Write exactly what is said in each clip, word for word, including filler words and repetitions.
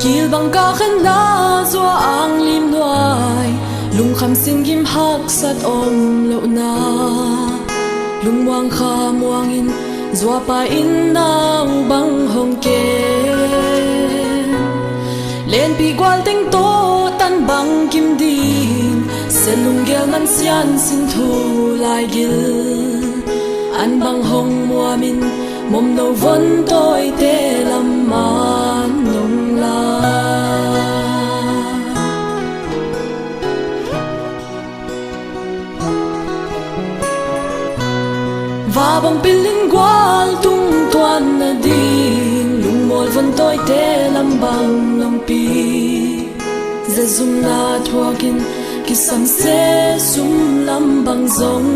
Thil bang kah khatna, zua ang lim nuai, lungkham sin gim haksat om lohna, lungmuang kha muangin zuapa in nau bang hong kem. Lenpi gual teng tawh tan bang kim ding, sen lunggel man sian sin thu lai gil, an bang hong muamin, momno von tawite lam man nong la. Vabang pilin gual tung tuan nading, lungmual von tawite lam bang nong pi. Zazumna thuakin kisam se sum lam bang zong,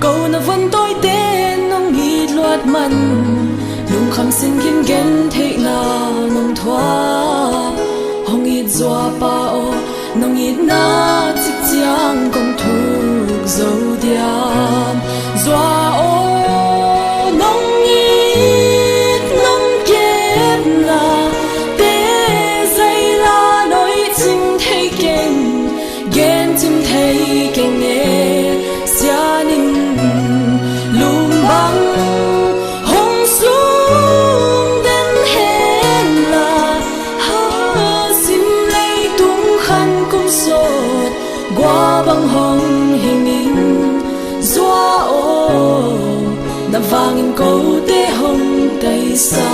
ko na von tawite nong it luat man, lungkham sin gim gen theihna nong thuak. Hong it zuapa aw, nong itna cik ciang kong thuk zo diam. Zua aw, nong it nong kepna te zaila noih cing thei keng, gen cing thei keng e. Sianin lum bang hong sung den hen la, ha, sim leitung khan kum sawt gua bang hong hingin. Zua aw, na vangin kote hong taisa.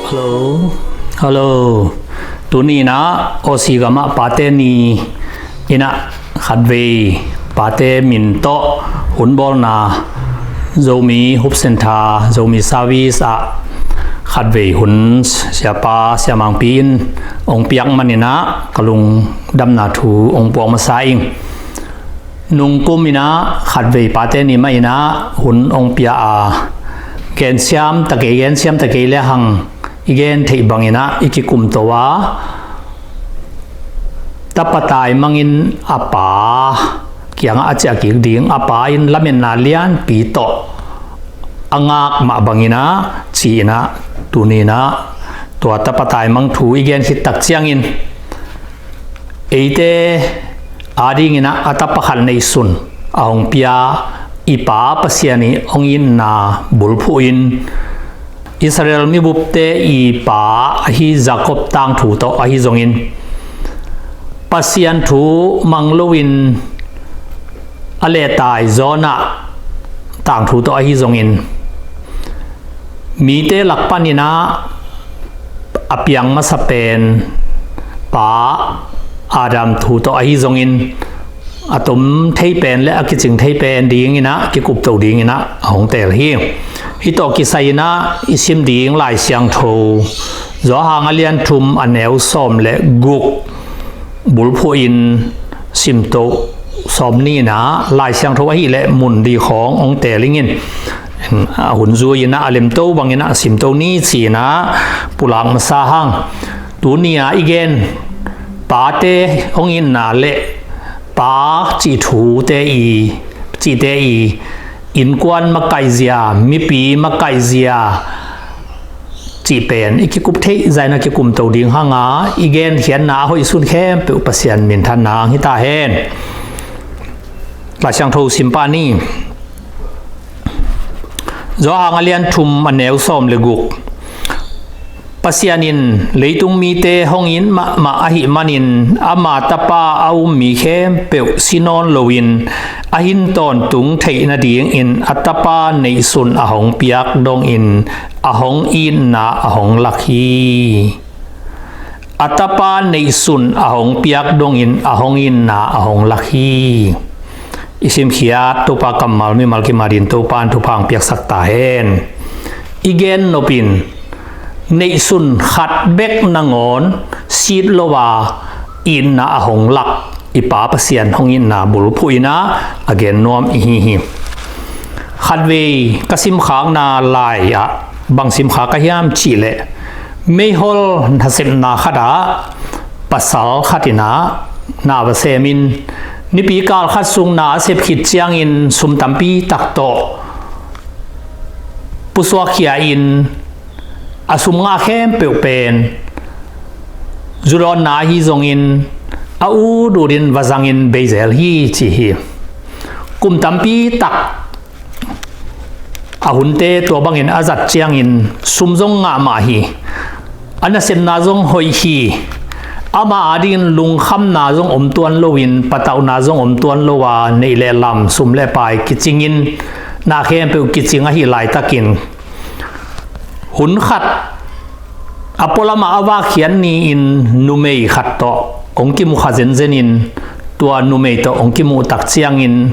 Hello. Hello. Tuni inah Aussie gamah pate ni inah khatvei pate min tawh hun bawlna Zomi Hub Centre, Zomi Service ah khatvei hun siapa siamangpi in hong piak man inah ka lungdamna thu hong puak masa ing. Nungkum inah khatvei pate ni mah inah hun hong pia a, gensiam ta kei, gensiam ta kei le hang i gen theih bang inah i kikum to a, tapa taimangin a pa kiangah a ciah kik ding, a pa in lametna lianpi tawh a ngak mah bang inah ci inah, tuni inah tua tapa taimang thu i gen khit tak ciangin eite ading inah a tapa khat neihsun a hong pia i pa Pasian i hong itna bulphuh in, Israel mibupte i pa ahi Jacob tangthu tawh ahi zongin, Pasian thu mang loin a lehtai Jonah tangthu tawh ahi zongin, mite lak pan inah a piang masa pen pa Adam thu tawh ahi zongin, a tom thei pen le a kicing thei pen ding inah kikupto ding inah a hong teel hi. Hih tawh kisai inah i sim ding Lai Siangtho Johan a lian thum a neu sawm le guk bulphuh in simto sawm ni inah, Lai Siangtho ahih leh mun dih khawng hong teel ingin, a hun zui inah a lemto bang inah simto ni ci inah pulak masa hang. Tuni a i gen pate hong itna le pa cih thute i, cihte i innkuan makaihzia, mipi makaihzia cih pen i kikup theih zaina kikumto ding hanga, i genkhiatna a hoih sun khempeuh Pasian minthanna hang hi ta hen. Lai Siangtho simpah ni. Johan a lian thum a neu sawm le guk. Pasian in leitung mite hong it mahmah ahih manin ama tapa a um mi khempeuh si nawn loin a hin tawntung theih nadingin a tapa neihsun a hong piak dongin a hong itna a hong lak hi. A tapa neihsun a hong piak dongin a hong itna a hong lak hi. I simkhiat Topa kammal mimal kim adin Topa in thupha hong piaksak ta hen. I gen nopin neihsun khat bek nangawn sit lo a itna a hong lak i Pa Pasian hong itna bulphuh inah a gen nuam i hi hi. Khatvei ka simkhakna lai ah bang simkhak ka hiam cihleh, meihol nasepna khatah pasal khat inah na va semin Nipi kal khat sung na a sep khit ciangin sum tampi tak tawh pusuakkhia in a sum ngah khempeuh pen zu dawnna ahi zongin a ut utin va zangin bei zel hi ci hi. Kum tampi tak a hunte tua bangin a zat ciangin sum zong ngah mah hi. A nasepna zong hoih hi. Ama adingin lungkhamna zong om tuan loin patauhna zong om tuan lo a, neih le lam, sum le pai kicingin na khempeuh kicing ahi laitakin hun khat a pualamah a vak khiat ni-in numei khat tawh hong kimu kha zenzenin, tua numei tawh hong kimuh tak ciangin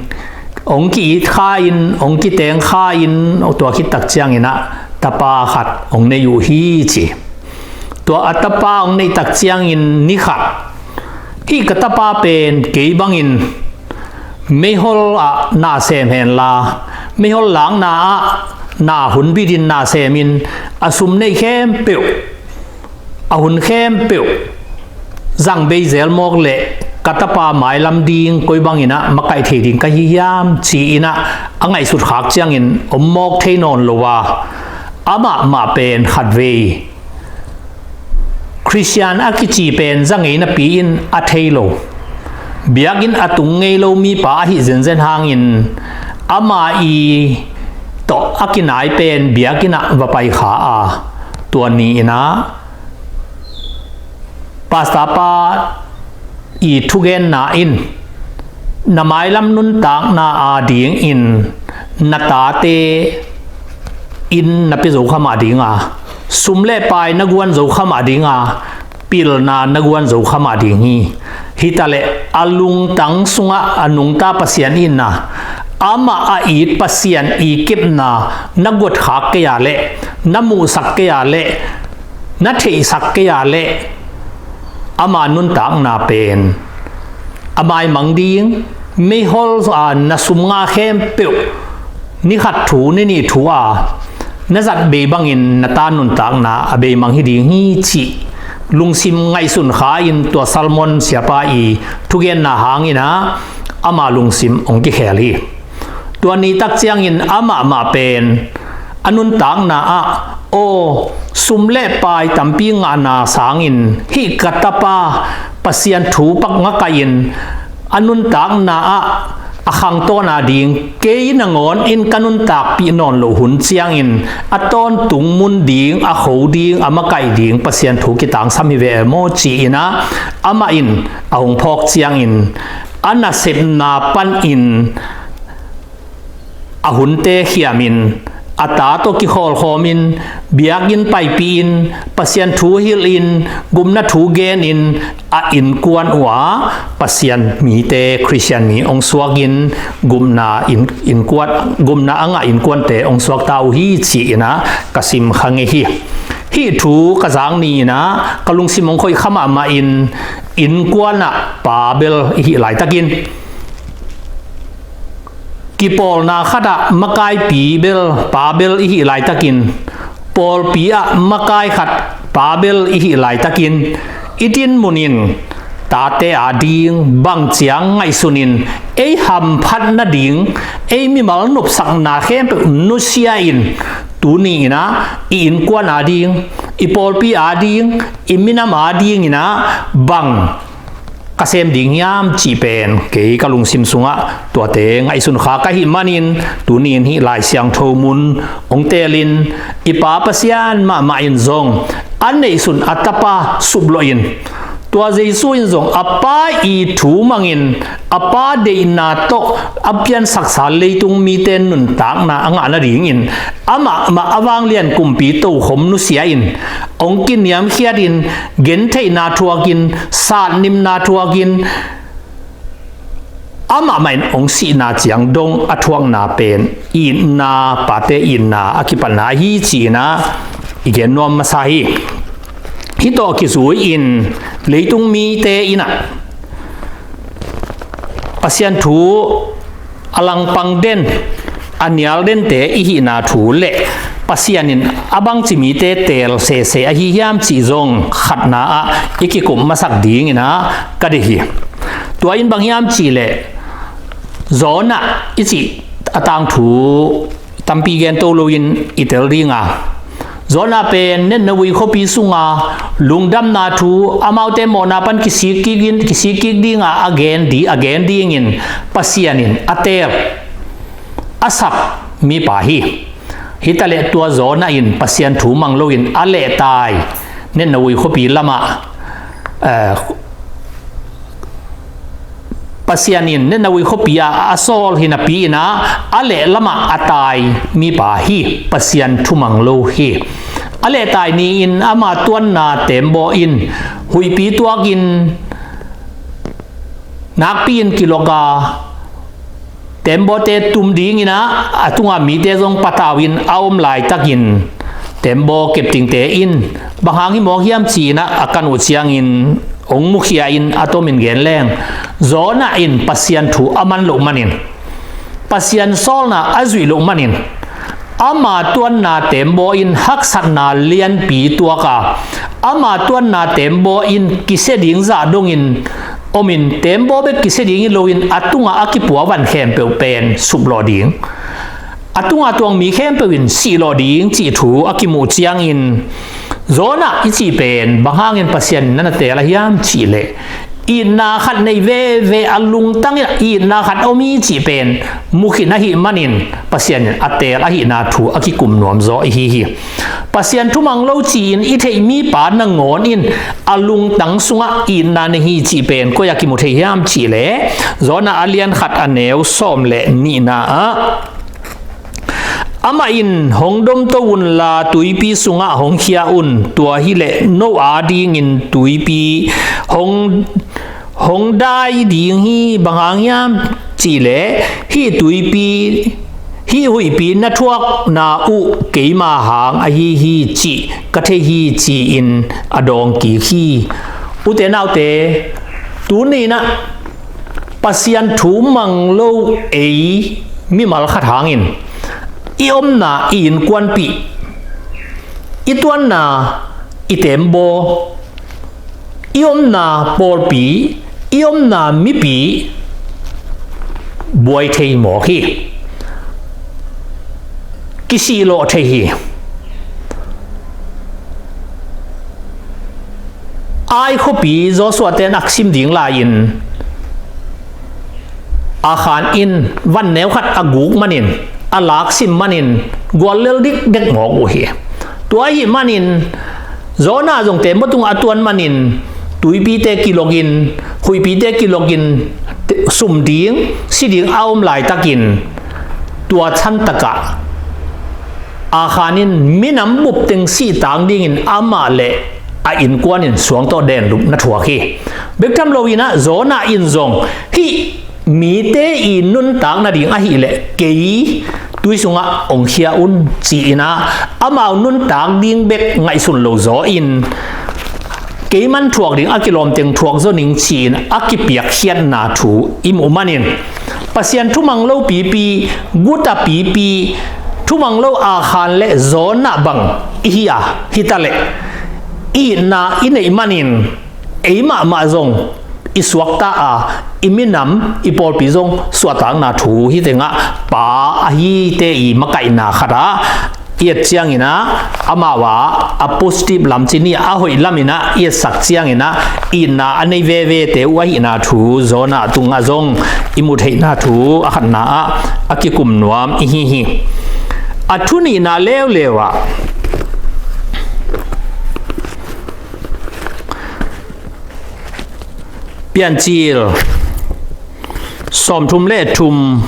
hong ki-it kha in, hong kiteng kha in, tua khit tak ciangin ah tapa khat hong nei uh hi ci. Tua a tapa hong neih tak ciangin ni khat, hih ka tapa pen kei bangin meihol ah na sem henla, meihol lakna ah na hun bitin na semin, a sum neih khempeuh, a hun khempeuh zang bei zel mawk leh ka tapa mailam ding koi bangin ah makaih thei ding ka hi hiam ci-in ah a ngaihsut khak ciangin om mawk thei nawn lo a, amah mah pen khatvei Khristian a kici pen za ngei napi-in a thei lo, biakinn a tung ngei lo mipa ahi zenzen hangin ama i tawh a kinai pen biakinn ah va pai kha a, tua ni-in ah pastor pa i thugenna in na mailam nuntakna adingin na tate inn na pia zo kha mah ding a, sum le pai na guan zo kha mah ding a, pilna na guan zo kha mah ding hi. Hi ta leh a lungtang sungah a nungta Pasian in na, amah a it Pasian i kepna na guat khak kei a leh, na muhsak kei a leh, na theihsak kei a leh, ama nuntakna pen a maimang ding, meihol a na sum ngah khempeuh ni khat thu, ni nih thu a na zat bei bangin na ta nuntakna a beimang hi ding hi cih lungsim ngaihsun kha in tua Salmon siapa i thugenna hangin ah ama lungsim hong kikhel hi. Tua ni tak ciangin amah mah pen a nuntakna ah, aw, sum le pai tampi ngahna sangin hih ka tapa Pasian thu pak ngakaih in a nuntakna ah a khangtawn ading, kei nangawn in ka nuntakpih nawn loh hun ciangin a tawntung mun ding, a kho ding, a makaih ding Pasian thu kitangsam hi ve maw ci-in ah amah in a hong phawk ciangin a nasepna panin a hunte khiamin, a ta tawh kikhawlkhawmin, biakinn paipih in, Pasian thu hilhin, gupna thu genin, a innkuan uh a Pasian mite, Khristian mi hong suakin, gupna in, innkuan, gupna a ngah innkuante hong suakta uh hi ci-in ah ka sim kha ngei hi. Hih thu ka zak ni-in ah ka lungsim hong khoih kha mahmah in, innkuan ah pa bel i hih laitakin, kipawlna khat ah makaipi bel, pa bel i hih laitakin, pawlpi ah makai khat pa bel i hih laitakin, i dinmun in tate ading bang ciang ngaihsun in, ei hamphat nading, ei mimal nopsakna khempeuh nusia in, tuni-in ah i innkuan ading, i pawlpi ading, i minam adingin ah bang ka sem ding hiam cih pen kei ka lungsim sungah tuate ngaihsun kha ka hih manin, tuni-in hih Lai Siangtho mun hong teelin, i Pa Pasian mahmah in zong a neihsun a Tapa suplawhin, tua Jesu in zong a Pa i thu mangin, a Pa deihna tawh a piansaksa leitung mite nuntakna a ngah nadingin amah mah a vanglian kumpi tokhom nusia in, hong kiniamkhiatin, gentheihna thuakin, satnimna thuakin, amah mah in hong sihna ciang dong a thuakna pen itna, pate itna a kipatna ahi ci-in ah i gen nuam masa hi. Hih tawh kizui-in leitung mite in ah Pasian thu a langpang den, a nial dente i hihna thu le Pasian in a bangci mite teel sese ahi hiam cih zong khatna ah i kikup masak dingin ah ka deih hi. Tua in bang hiam cihleh, Jonah i cih a tangthu tampi gento loin i tel dinga, Jonah pen Nineveh khuapi sunga lungdamna thu, amaute mawhna pan kisik kik in, kisik kik dinga a gen di, a gen dingin Pasian in a teel, a sak mipa hi. Hitaleh tua Jonah in Pasian thu mang loin a lehtai, Nineveh khuapi lamah, eh, Pasian in Nineveh khuapi ah a sawl hi napi inah a leh lamah a tai mipa hi. Pasian thu mang lo hi. A lehtai ni-in ama tuanna teembaw in huihpi tuakin nakpi-in kilok a, teembawte tum dinginah a tunga mite zong patau-in a om laitakin teembaw keptingte in bang hang hi mawk hiam ci-inah a kan uh ciangin hong mukhia-in a tomin gen leng, Jonah in Pasian thu a man loh manin, Pasian sawlna a zuih loh manin, ama tuanna teembaw in haksatna lianpi tuak a, ama tuanna teembaw in kisia ding zah dongin omin, teembaw bek kisia ding hi loin a tunga a kipua van khempeuh pen suplawh ding, a tunga tuang mi khempeuh in sihlawh ding cih thu a kimuh ciangin, Jonah i cih pen bang hangin Pasian in na na teel a hiam cihleh, itna khat nei veve, a lungtang in itna khat om hi cih pen mukhin ahih manin Pasian in a teel ahihna thu a kikum nuamzaw i hi hi. Pasian thumang lo ci-in i theih mipa nangawn in a lungtang sungah itna nei hi cih pen koi-ah kimu thei hiam cihleh, Jonah a lian khat a neu sawm le nihna ah, amah in, "Hong domto unla tuipi sungah hong khia un, tua hileh no adingin tuipi hong, hong dai ding hi. Bang hang hiam cihleh hih tuipi, hih huihpi na thuakna uh keima hang ahi hi cih ka thei hi," ci-in a dawng kik hi. Ute naute, tuni-in ah Pasian thu mang lo ei mimal khat hangin i omna, i innkuanpih, i tuanna, i teembaw, i omna pawlpi, i omna mipi buai thei mawk hi. Kisihlawh thei hi. Ai khuapi Joshua ten a sim ding lai-in, Akhan in van neu khat a guk manin, a laksim manin guallel dikdek mawk uh hi. Tua ahih manin Jonah zong teembaw tungah a tuan manin tuipite kilokin, huihpite kilokin, te-, sum ding, si ding a om laitakin, tua chantakah Akhan in minam bup teng sihtak dingin amah le a innkuan in suang tawh denlup na thuak hi. Bek tham loin ah Jonah in zong hih mite i nuntak nading ahih leh kei tui sungah hong khia un ci-in ah amau nuntak ding bek ngaihsun lo zaw in, keiman thuak ding a kilawm teng thuak zaw ning ci-in a kipiakkhiatna thu i muh manin, Pasian thumang lo pipi, guta pipi, thumang lo Akhan le Jonah bang i hi a, hitaleh itna i neih manin ei mahmah zong i suakta a, i minam, i pawlpi zong suahtakna thu hi tengah pa ahite i makaihna khat ah i et ciangin ah, amau ah a positive lam ci ni, a hoih lamin ah i etsak ciangin ah, itna a nei vevete uh ahihna thu Jonah tungah zong i mutheihna thu a khatna ah a kikum nuam i hi hi. A thu nihna leuleu ah Piancil sawmthum le thum,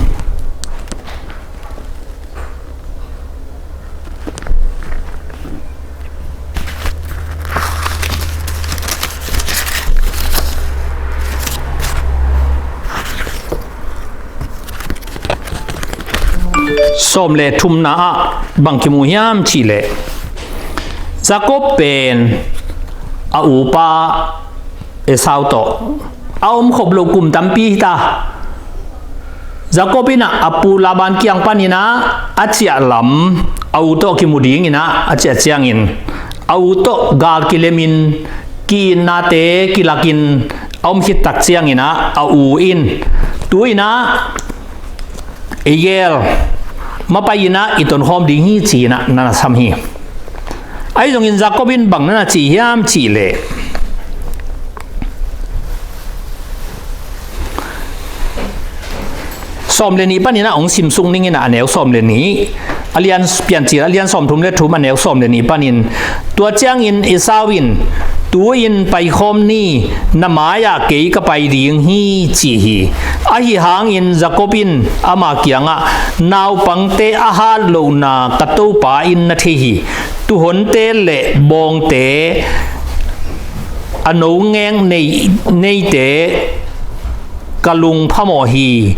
sawm le thumna ah bang kimu hiam cihleh, Jakob pen a upa Esau tawh a omkhop loh kum tampi hi ta. Jakob in ah a pu Laban kiang panin ah a ciah lam a u tawh kimu dingin ah a ciah ciangin, a u tawh gal kilemin, ki-itnate kilakin, a om khit tak ciangin ah a u in, tu-in ah ei gel mapai-in ah i tonkhawm ding hi ci-in ah na na sam hi. Ahi zongin Jacob in bang na na ci hiam cih leh, sawm le nih panin ah hong simsuk ning in ah, a neu sawm le nih, a lian, Piancil a lian sawmthum le thum, a neu sawm le nih panin, tua ciangin Esau in, tu-in paikhawm ni, na mai-ah kei ka pai ding hi, ci hi. Ahi hangin Jacob in ama kiangah, naupangte a hat lohna ka topa in na thei hi. Tuhonte le bawngte, a no ngek nei, neite ka lung phamawh hi.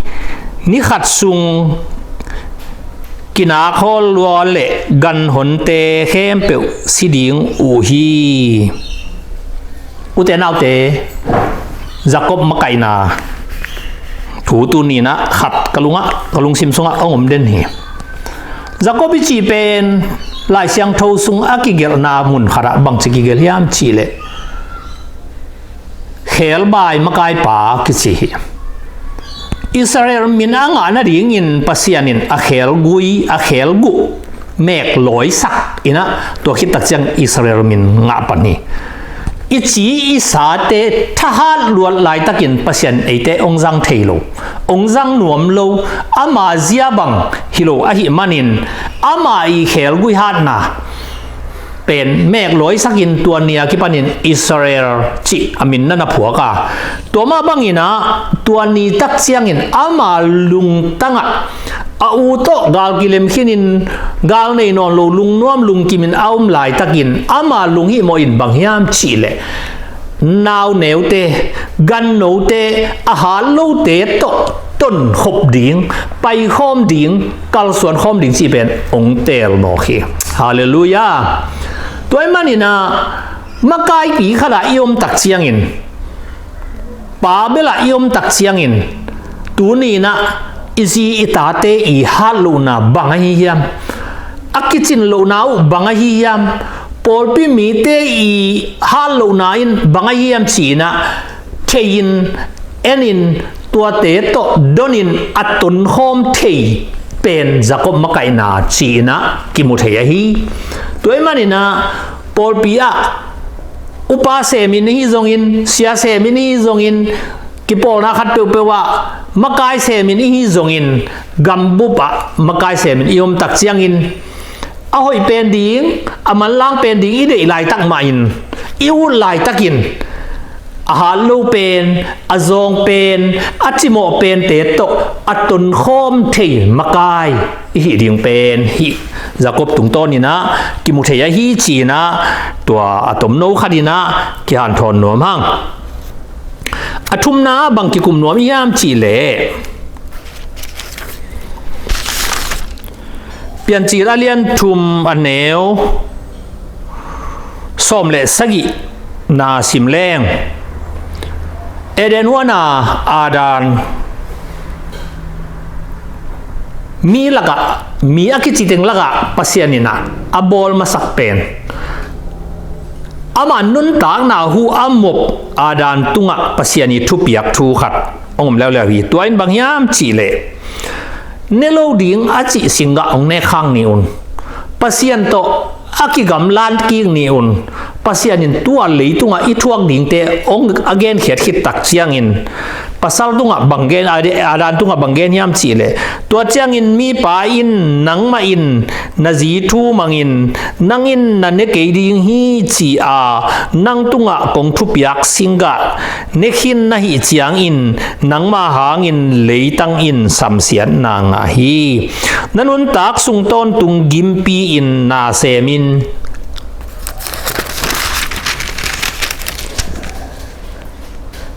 Ni khat sung kinak hawl lua le ganhonte khempeuh si ding uh hi. Ute naute, Jacob makaihna thu tuni-in ah khat ka lungah, ka lungsim sungah a om den hi. Jacob i cih pen Lai Siangtho sung a kigelhna mun khatah bangci kigelh hiam cih leh, khebai makaipa kici hi. Israel min a ngah nadingin Pasian in a khelgui, a khelguh mek lawisak in ah, tua khit tak ciang Israel min ngah pan hi. I ci i sate thahat luat laitakin Pasian eite hong zang thei lo, hong zang nuam lo, ama zia bang hi lo ahih manin, ama i khelgui hatna pen mek lawisakin tua ni a kipanin Israel cih a min na na phuak a, tua mah bangin ah tua ni tak ciangin ama lungtangah a u tawh gal kilem khinin, gal nei nawn lo, lungnuam lungkimin a om laitakin ama lunghihmawh in bang hiam cih leh, nau neute, gannote, a hat lote tawh tonkhop ding, paikhawm ding, kalsuan khawm ding cih pen hong teel mawk hi. Halleluiah. Tua ahih manin ah makaipi khatah i om tak ciangin, pa belah i om tak ciangin, tuni-in ah i zi i tate i hat lohna bang ahi hiam? A kicin lohna uh bang ahi hiam? Pawlpi mite i hat lohna in bang ahi hiam ci-in ah thei-in, en-in, tuate tawh donin a tonkhawm thei pen Jacob makaihna ci-in ah kimu thei ahi. Tua ahih manin ah pawlpi ah upa semin ihi zongin, sia semin ihi zongin, kipawlna khat peuhpeuh ah makai semin ihi zongin, gambup ah makai semin i om tak ciangin, a hoih pen ding, a manlang pen ding i deih laitak mahin, i ut laitakin, a hat lo pen, a zawng pen, a cimawh pente tawh a tonkhawm thei makai i hih ding pen hih Jacob tungtawnin ah kimu thei ahi ci-in ah, tua a tomno khatin ah kihanthawn nuam hang. A thumna bang kikum nuam i hiam cih leh, Piancil a lian thum, a neu sawm le sagihna sim leng, Eden huan a Adam mi lakah, mi a kici teng lakah Pasian in ah a bawl masak pen, ama nuntakna hu a mop Adam tungah Pasian i thupiak thu khat hong om leuleu hi. Tua in bang hiam cih leh, ne lo ding a cih singgah hong nek khak ni un. Pasian tawh a kigamlat kik ni un. Pasian in tua leitungah i thuak dingte hong a genkhiat khit tak ciangin, pasal tungah bang gen, Adam tungah bang gen hiam cih leh, tua ciangin mipa in, nangmah in na zi thu mangin, nang in na ne kei ding hi ci-a nang tungah kong thupiak singgah ne khin na hih ciangin, nangma hangin leitang in samsiatna ngah hi. Na nuntak sung tawntung gimpi-in na semin,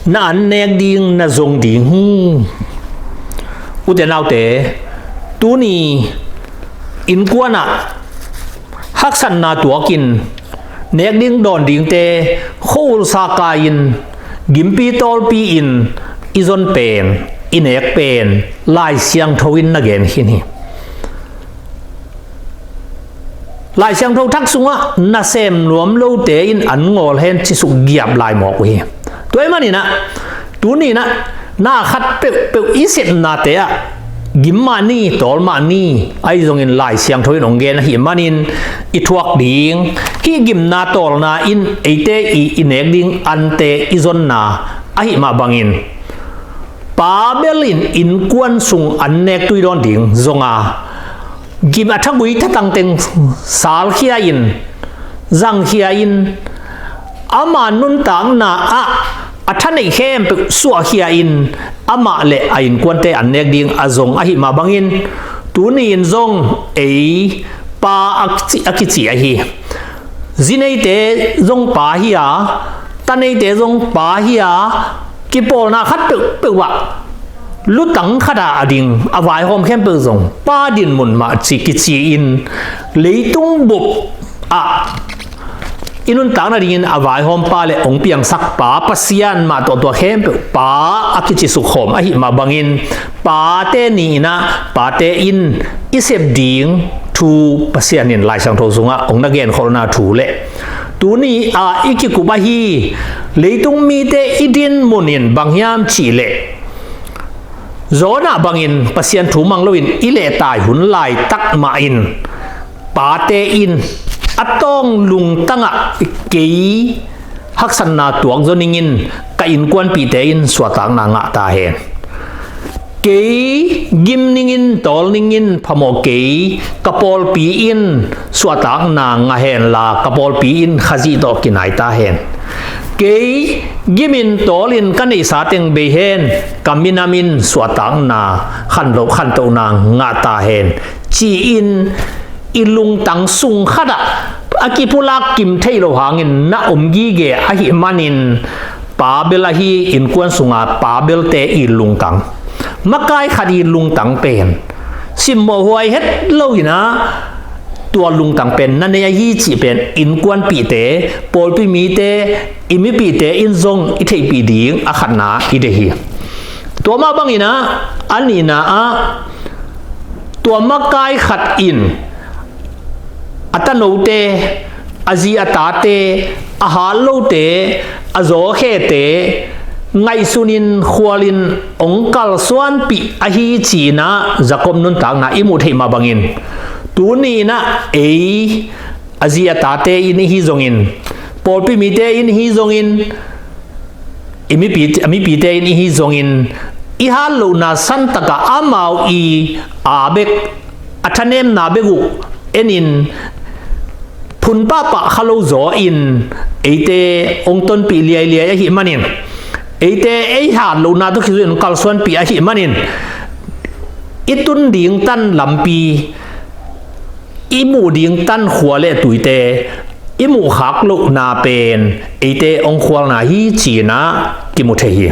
na an nek ding, na zong ding hi. Ute naute, tuni innkuanah haksatna tuakin, nek ding dawn dingte khua-ul sa kai-in, gimpi tawlpi-in i zon pen, i nek pen Lai Siangtho in na gen khin hi. Lai Siangtho thak sungah nasem nuam lote in an ngawl hen ci suk giap lai mawk uh hi. Tua ahih manin ah, tuni in ah, na khat peuhpeuh i sepnate ah gim mah ni, tawl mah ni, ahi zongin Lai Siangtho in hong gen ahih manin i thuak ding. Hih gimna tawlna in eite i, i nek ding ante i zonna ahih mah bangin, Pa Bel in innkuan sung an nek tui dawn ding zong a, gim a thagui thatang teng salkhia in, zangkhia in, ama nuntakna ah a thaneih khempeuh suahkhia in, amah le a innkuante an nek ding a zong ahih mah bangin, tuni in zong ei pa a kici, a kici ahi. Zi neite zong pa hi a, ta neite zong pa hi a, kipawlna khat peuhpeuh ah lutang khat ah a ding, a vaihawm khempeuh zong pa dinmun mah ci kici in, leitung bup ah i nuntak nadingin a vaihawm pa le hong piangsak pa Pasian mah tawh tua khempeuh pa a kici sukkhawm ahih mah bangin, pate ni in ah, pate in i sep ding thu Pasian in Lai Siangtho sungah hong na genkholhna thu le tuni a i kikup ahi leitung mite i dinmun in bang hiam cih leh, Jonah bangin Pasian thu mang loin i lehtai hun laitak mah in, pate in a tawng lungtangah kei haksatna tuak zaw ningin ka innkuanpihte in suahtakna ngah ta hen. Kei gim ningin, tawl ningin phamawh kei, ka pawlpi in suahtakna ngah henla, ka pawlpi in Khazih tawh kinai ta hen. Kei gimin tawlin ka neihsa teng bei hen, ka minam in suahtakna khantoh, khantohna ngah ta hen, ci-in i lungtang sung khatah a kipulak kim thei lo hangin na om gige ahih manin, Pa Bel ahi innkuan sunga Pa Belte i lungtang, makai khat i lungtang pen simmawh huai het lo in ah, tua lungtang pen na nei ahi cih pen innkuanpihte, pawlpi mite, i mipihte in zong i theihpih ding a khatna i deih hi. Tua mah bangin ah, a nihna ah, tua makai khat in a tanote, a zi a tate, a hat lote, a zawkhete ngaihsunin khualin hong kalsuanpih ahi ci-in ah Jacob nuntakna i muh theih mah bangin, tuni in ah ei a zi a tate in ihi zongin, pawlpi mite in ihi zongin, i mipi, a mipite in ihi zongin, i hat lohna santakah amau i a bek, a thanemna bek uh enin phun pahpah kha lo zaw in eite hong tonpih liailiai ahih manin, eite ei hat lohna tawh kizui in kalsuanpih ahih manin, i tun ding tan lampi, i muh ding tan khua le tuite i muh khak lohna pen eite hong khualna hi ci-in ah kimu thei hi.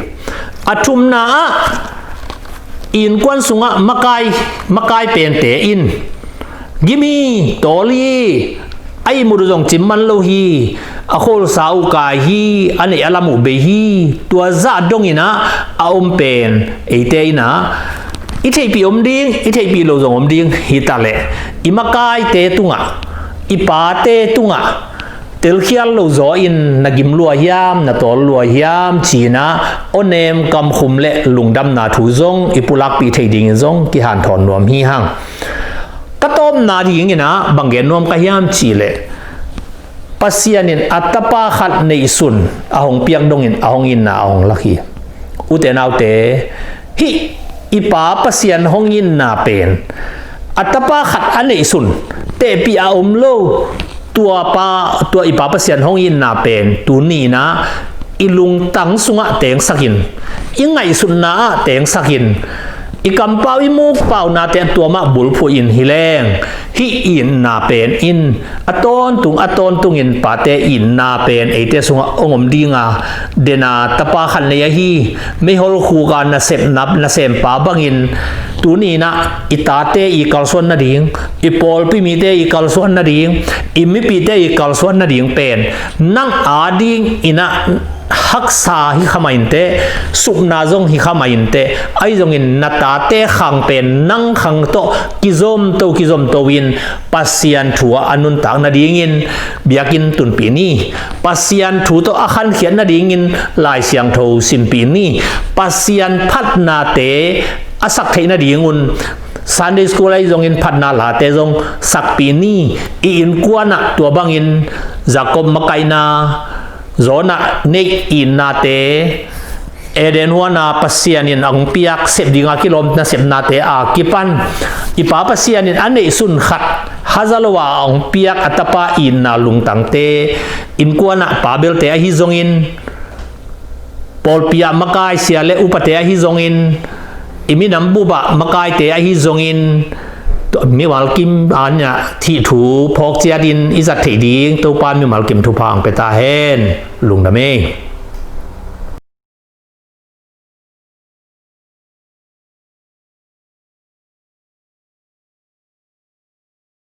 A thumna ah, innkuan sungah makai, makai pente in gim hi, tawl hi, a ihmut uh zong cim man lo hi, a kholsa uh kai hi, a neih a lam uh bei hi, tua zah dongin ah a om pen eite in ah i theihpih om ding, i theihpih lo zong om ding hi ta leh, i makaite tungah, i pate tungah telkhial lo zaw in na gim lua hiam, na tawl lua hiam ci-in ah awnem kamkhum le lungdamna thu zong i pulakpih thei dingin zong kihanthawn nuam hi hang. Ka tawpna dingin ah bang gen nuam ka hiam cih leh, Pasian in a tapa khat neihsun a hong piak dongin a hong itna a hong lak hi. Ute naute, hih i Pa Pasian hong itna pen a tapa khat a neihsun tehpih a om lo, tua pa, tua i Pa Pasian hong itna pen tuni in ah i lungtang sungah tengsakin, i ngaihsutna ah tengsakin, i kampau, i mukpaunate tua mah bulphuh in hi leng, hih itna pen in a tawntung, a tawntungin pate itna pen eite sungah hong om ding a, dena tapa khat nei ahi, meihol khuk a nasepna, nasempa bangin tuni in ah i tate i kalsuan nading, i pawlpi mite i kalsuan nading, i mipite i kalsuan nading pen nang adingin ah haksa hi kha mah inteh, supna zong hi kha mah inteh, ahi zongin na tate khang pen nang khang tawh kizomto kizomto in Pasian thu ah a nuntak nadingin biakinn tunpih ni. Pasian thu tawh a khankhiat nadingin Lai Siangtho simpih ni. Pasian phatnate a sak theih nadingun Sunday school ahi zongin phatna late zong sakpih ni. I innkuan ah tua bangin Jacob makaihna, Jonah neih itnate, Eden huan ah Pasian in a hong piak sep dinga kilawm nasepnate a kipan i Pa Pasian in a neihsun khat haza lo a a hong piak a tapa itna lungtangte, innkuan ah pa belte ahi zongin, pawlpi ah makai sia le upate ahi zongin, i minam bup ah makaite ahi zongin, mimal kim an ah thih thu phawk ciatin i zat theih ding Topa mimal kim thupha hong pia ta hen. Lungdam ei.